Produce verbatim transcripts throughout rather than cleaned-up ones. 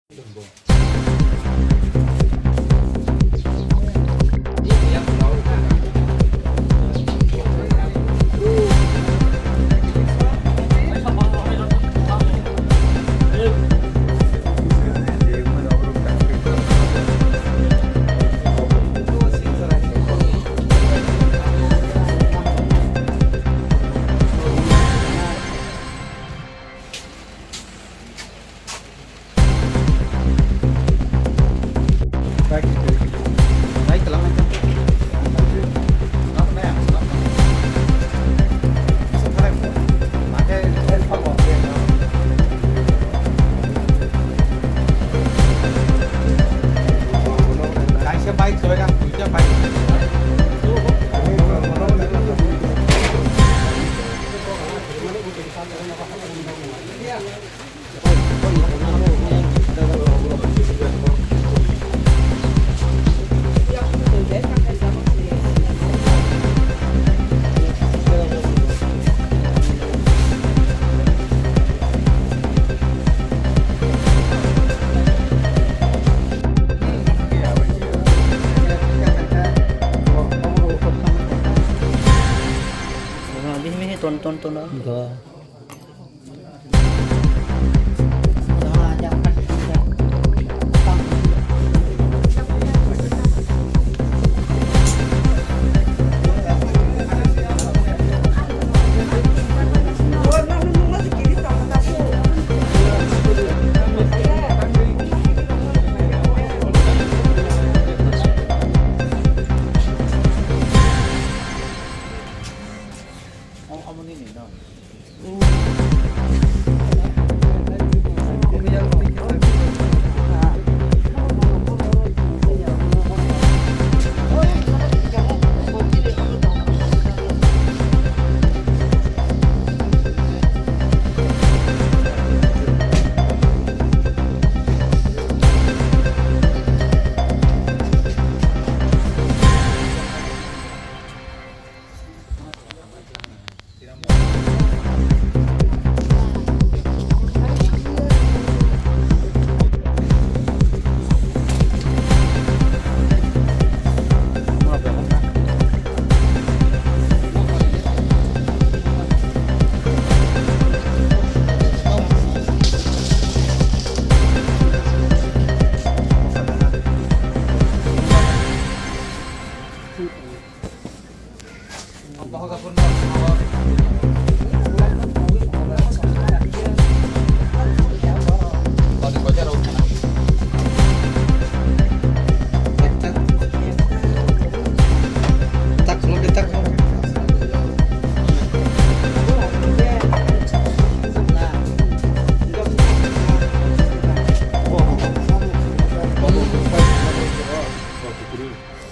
Kaisa bike soyang, duita bike. Mihi mihi ton ton ton.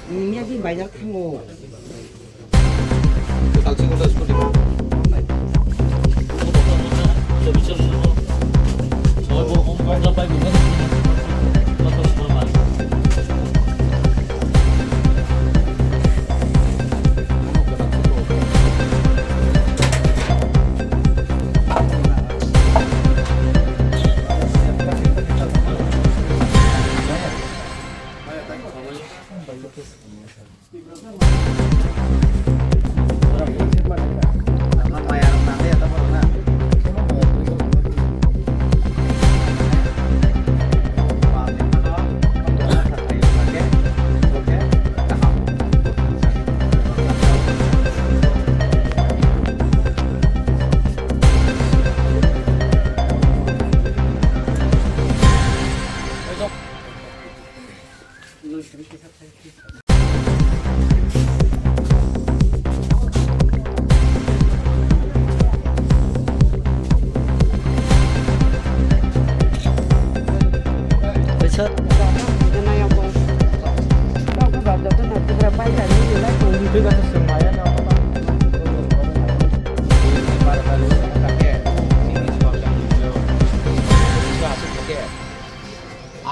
Nini agi baizak thango.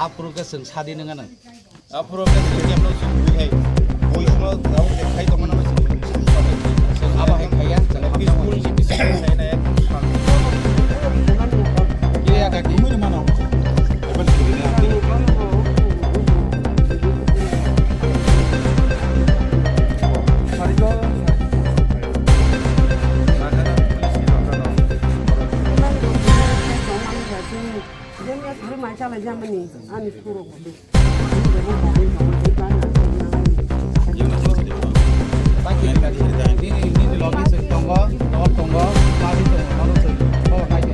Aphuru khe chwng sadi nwnga nang. Aphuru khe chwng khe no chwng bui hai. Bui sno rao khe khai tongma nang chwng. Chwng abo hai khaiya, chwng peaceful, peaceful hai na ekdom shanti. Iya kaki. Bumui ni mano. Eban siri na. Chala jamani, ani suro ko. Nini, nini logi se tongo, dol tongo, mari tongo, maro se, oh, hai ke.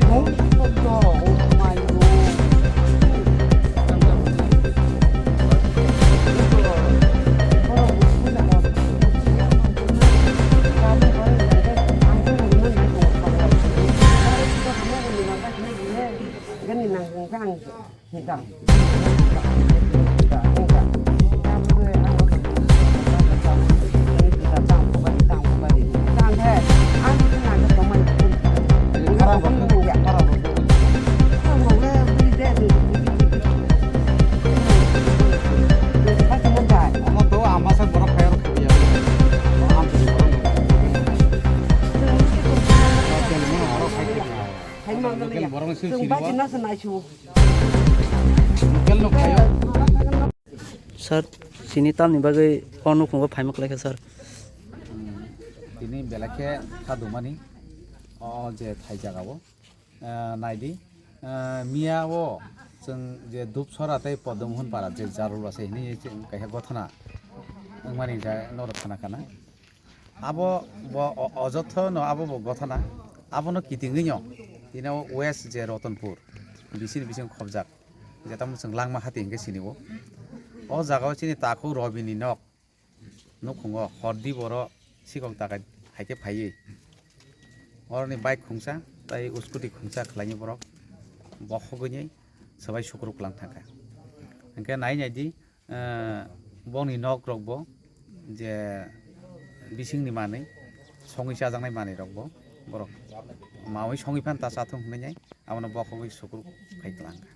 Gani nang kang. Borok ni sini sini. Sir, sini tamni bagwi o nukhungo phaima kwlaikha, sir? Tini belai khe kha dumani o je thai jagao, ah, naidi, ah, miya o chwng je Dupsora tei Podom Hon para je Jarul Basa hini chwng kaisa gothana wngmani je norok khana khana. Abo bo o-, ojotho no abo bo gothana. Abono kitingwi no tino West je Rotonpur bisini bising khobjak. Jeta mwswng langma hati hinkhe sini o. O jagao chini takhuk Robini nok nukhungo hordi boro sikok dakai haikhe phaiwi. Oroni bike khungsa tei scooty khungsa khlaini borok bokhogwini swbai sukruk lang thangkha. Hinkhe nai naidi, eh, bongni nok rok bo je bisingni manwi songwi chajaknai manwi rok bo borok mawi songwi phan ta chathung hinwi abono bokhogwi sukruk khai kwlangkha.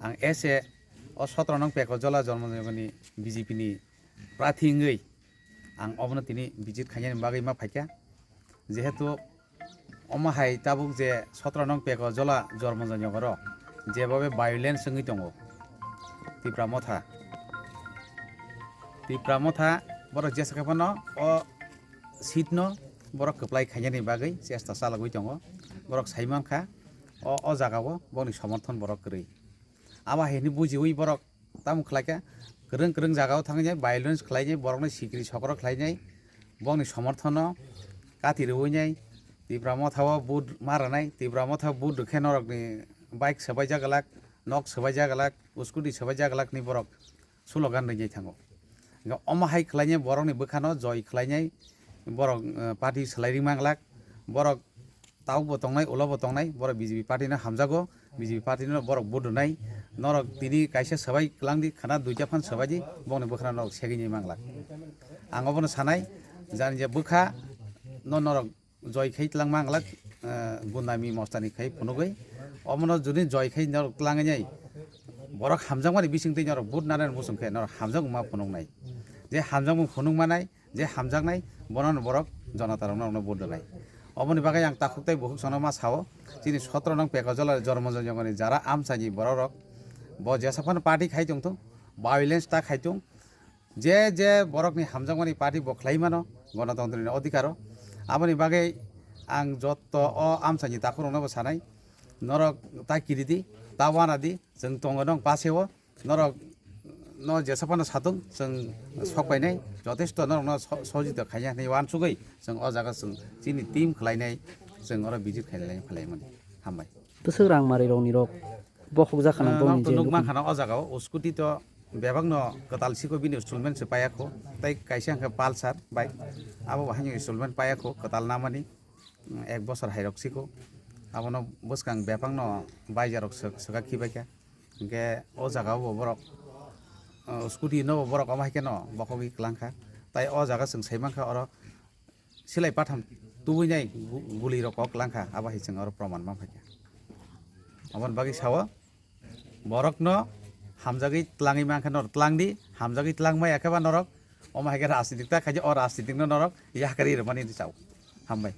Ang ese o sotro nong Peko Jola Jormo Jogoni B J P ni prathi wngwi ang obono tini visit khainani bagwi ma phaikha. Jehetu omo hai tabuk je sotro nong Peko Jola Jormo Jogoro jebobe violence wngwi tongo Tipra Motha. Tipra Motha borok jesa khe phano o seat no borok kwplai khainani bagwi chesta chalogwi tongo. Borok sai mankha o, o jagao boni somorthon borok kwrwi. Abo hai hwnwi bujiwi borok tamo khlaikha, kwrwng kwrwng jagao thangwi violence khlainai, borokno sikri sokro khlainai, bongni somorthono kati rwinai, Tipra Mothao vote ma rwnai, Tipra Mothao vote rwkhe norokni bike swbaijak glak, nok swbaijak glak, scooty swbaijak glak hinwi borok slogan rwinai thango. Hwnkhe omo hai khlainai borokni bwkhano joi khlainai, borok, eh, party swlai ringma glak, borok tabukbo tongnai, ulobo tongnai, borok B J P party no hamjago, B J P party no borok vote rwnai, norok tini kaisa swbai kwlangdi, khana duita phan swbaidi, bongni bwkhano norok segwi nai manglak. Ang obono sanai, jani je bwkha no norok joi khai tlang manglak, eh, gundami mostani khai phunugwi, omono juni joi khai norok tlangwi nai, borok hamjakmani bisingtwi norok vote nana muchung khe norok hamjakma phunuknai. Je hamjakmung phunuk manai, je hamjaknai, bono borok jonata rokno, rokno vote rwnai. Oboni bagwi ang takhuk tei bukhuk sono ma sao, chini sotro nong Pekajola Jormo Jongoni jara amchaini borok rok, bo jesa phano party khai tongthung, violence ta khai tong, je je borokni hamjakmani party bo khlai mano, gonotontrini odhikaro. Aboni bagwi ang jotto o amchaini takhuk rokno bo sanai, norok ta kiridi, ta wanadi, chwng tongo nong paseo. Norok no jesa phano satung, chwng sok painai, jotesto norokno so-, sojito khainai hinwi uansugwi chwng o jaga chwng chini team khlainai, chwng oro visit khainai phailai mani. Hambai. Bwswk rang mari rokni rok bokhok jakha nang Ah, bongni nokto je nukma nukung. Khana o jaga o scooty to bebak no kwtal siko bini installment se paiya kho, tei kaisa hwnkhe Pulsar bike, abo bo haino installment paiya kho kwtal namani, mm, ek bosor hairok siko, abono bwskang bebak no baijarok swk-, swkak khibaikha. Hingke o jaga o bo borok, o, scooty no bo borok omo hai kheno bokhogwi kwlangkha. Tai o jaga chwng sai mankha oro silai patham tubui nai gu-, guli rok kok langkha, abo hai chwng oro proman manphaikha. Aboni bagwi sao borok no hamjagwi twlangwi mankha norok twlangdi, hamjagwi twlang maya khe ba norok omo hai khe rajnitik ta khaidi, o rajnitik no norok yakarwi rwmani sao. Hambai.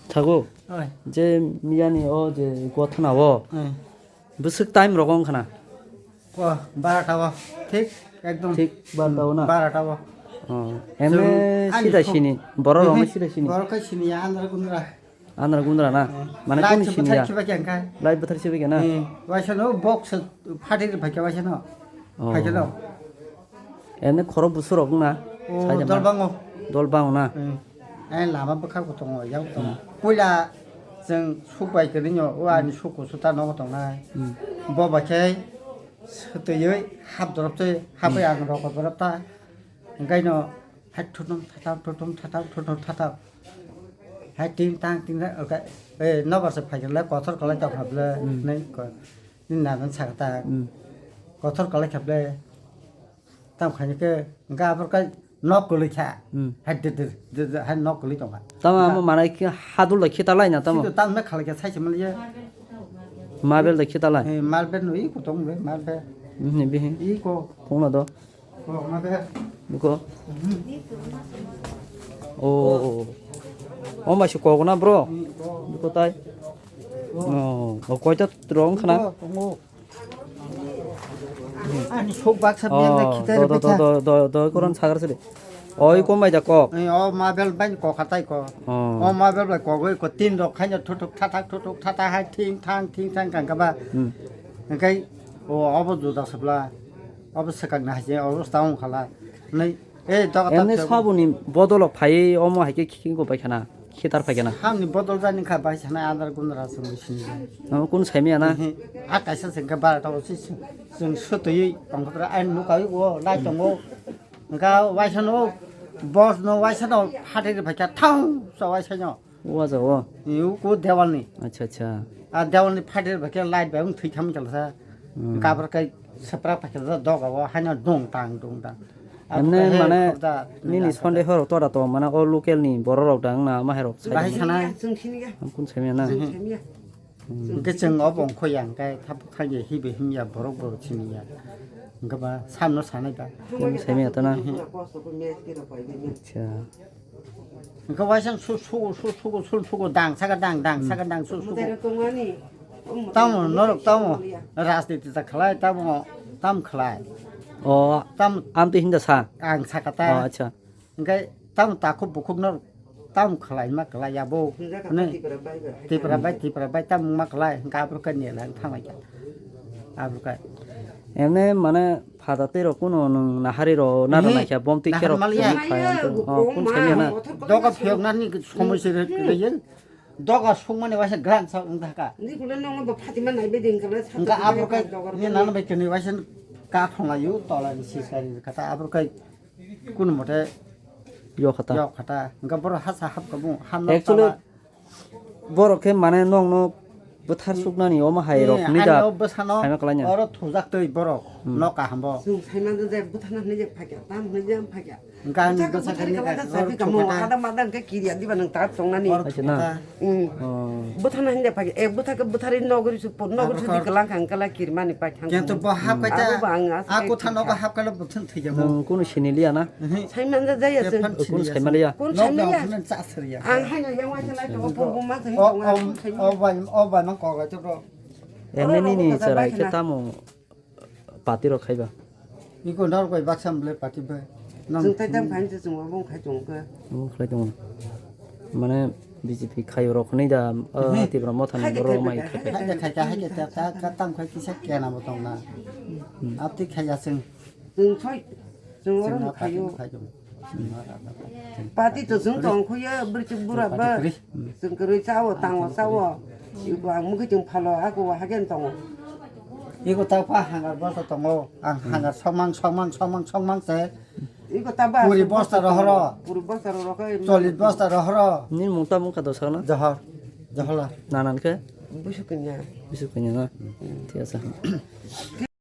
Thago, Oi. Je miyani o je gothana o, Oi. Bwswk time rogo wngkhana? Ko, barata o. Thik, ekdom. Thik barata o na? Barata o. Oh, emo Chwng ani sida sok-, sini, borok rok ehe, sida sini. Borok khe sini ya, andra kundra. Andra gundra na? Hmm. Mane light kunu se sini bwthar ya? Khiba khe ang kha. Light bwthar khiba khe na? Hmm. Waisa no box phatri ri phaikha waisa no. Oh. Phaikha no. Ene khoro busu rok na? Oh, sai da ma? Dol bango. Dol bango na? Hmm. Ai lama bwkha bo tongo, yak tongo. Hmm. Puila chwng suk bai kwrwino, o ani suk kusu ta nogo tongnai. Hmm. Bo bai khe swtwiwi hap dorop se, hap bai ang rok dorop ta. Hwnkhe no hai thutum thatap, thutum thatap, thutum thatap. Hai ting tang, ting tang, okay. Eh, nobar se phai le kothor kwlai tong kha ble, hmm, nei ko. Ni nanan sakha ta. Hmm. Kothor kwlai kha ble. Tam khaini khe, hwnkhe aphor kai nok kwlwi kha. Hmm. Hai dir dir, dir dir, hai nok kwlwi tong kha. Tamo amo manai khe hadul da khita lai na tamo? Khito tam na khalai kha sai se mali ya. Marble da khita lai? Eh, marble no i ko tong be, marble. Hmm, ni bihi. I ko. Phone do. Ko marble. Buko. Hmm. Oh, oh, oh. Oh, mai se kok na, bro. Hmm, ko. Buko tai. Ko. Oh, oh, koita rong khana? Ko, tongo. Ani sok baksa biyang da khitai do, do, rw do, pisa. Do, do, do, koron sagar sidi. Oi, komai da kok. Ai, o marble bai kok hatai ko. Oh. O marble bai kok, oi, ko tin rok khaina thuthuk thathak, thuthuk thathak hai thing thang, thing thang kang kaba. Hmm. Hwnkhe, o, obo juda sabla. Obo swkang na hai se, obo stang khala. Nei, ei, doga. Emne tap sabuni bodolo phai, omo hai khe khiking ko bai khana. Khitar phaikhe na. Hamni bodol jani kha bai sana adar gundra song sini. Nang kun saimaya na? Ehe. A kaisa sengkha barata o si si. Song sotoi ongkha ai nukai o lai tongo. Ga waisa no bos no waisa no phatai phaikha thang sa waisa no. Wa ja o. Yu ko dewal ni. Acha, acha. A dewal ni phatai phaikha light bai ung thwi tham jalsa. Hmm. Gabra kai sepra phaikha doga o haino dong tang dong tang. Emne mane nini sonde horo tora to mane o local ni borok rok dang na ma herok sai. Bahai sanai. Ang kun saimaya na? Hwnkhe chwng obo ongkho ya, hwnkhe thap thang ya, hibi himya, borok borok siniya. Hwnkhe ba samno sanai ba. Kun saimaya ta na? Acha. Hwnkhe waisa su, su, su, su, su, su, dang, saka dang, dang, saka dang, su, su. Tamo, norok tamo, rajniti ta khlai, tamo, tam khlai. O, tam, amtwi hinda sa? Ang sakata. O, acha. Hwnkhe tamo takhuk bukhuk norok tamo khlai ma khlai ya bo. Hwnwi Tipra bai, Tipra bai tamo ma khlai, hwnkhe abro khe nela thanglaikha. Abro khe. Emne mane Phatar twi rok kuno nwng nahari rok nara naikha, bom twi khe rok nahar maliya. Sumui phai ang tong. Oh, kun saimaya na? Doga phiyok nani somoi se re, re, re. Doga sungmani waisa gran sa wng thaka. Ni kule nong bo Fatima nai beding kala sa. Hwnkhe abro khe ni nana bai kini waisa ka thonglayu tola ni sisari kata abro khe kuno mote yok khata. Yok khata. Hwnkhe boro hasa hap ka bung ham. Actually, borok khe mane nokno bwthar suknani omo hai rok ni da. Bwsano haima kwlai nya. Oro thujak twi borok nok kaham bo. Chwng saimano je bwthana hwnwi je phakya, tam hwnwi je phakya. Gani bwthar bwsa khe bwthar ni khe ka bwthar rok kamo, thukata. Ada mada hwnkhe kiriya diba nwng tak tongnani. Acha na. Hmm. Oh. Bwthana hwnwi je phakya, e bwthar khe bwthar nogri su pon nogri su dikla kang kala kirmani paithang. Kento bo hap kaita. Abo ba ang asa aku thano ba hap kala bwthang thwijamo. Nwng kunu siniliya na? Saimanja jaya chwng. Kunu saimaliya. Kunu saimaliya. Ang haino yang waisa lai tongo purbo ma thang tongo. O bai, o bai mang kok lai to bro. Emne nini chwrai khe tamo party rok khaiba? Iko nor koi baksa mle party bai. Chwng tai tam khain se chwng obo khai tongo khe. Obo khai tongo. Mane B J P khayo rok hwnwi da, ah, Tipra Motha ni borok mai khai khai. Hai khai khai khai khai ta ta tam khai kisa kena bo tong na. Apti khai ya chwng. Chwng soi, chwng oro no khayo. Pati to chwng tong khuya, bwrwi chwng bura ba. Chwng kwrwi chawo, tango chawo. Iko ang mugwi chwng phalo, ako wa hagen tongo. Iko ta pa hangar bosta tongo. Ang hangar songmang, songmang, songmang, songmang se. Iko ta ba puri bosta rohoro. Puri bosta rohoro khe. Cholis bosta rohoro. Ni mungta mungka dosana? Johor. Johorla. Nanan khe? Busu kanya. Busu kanya na? Thik ase.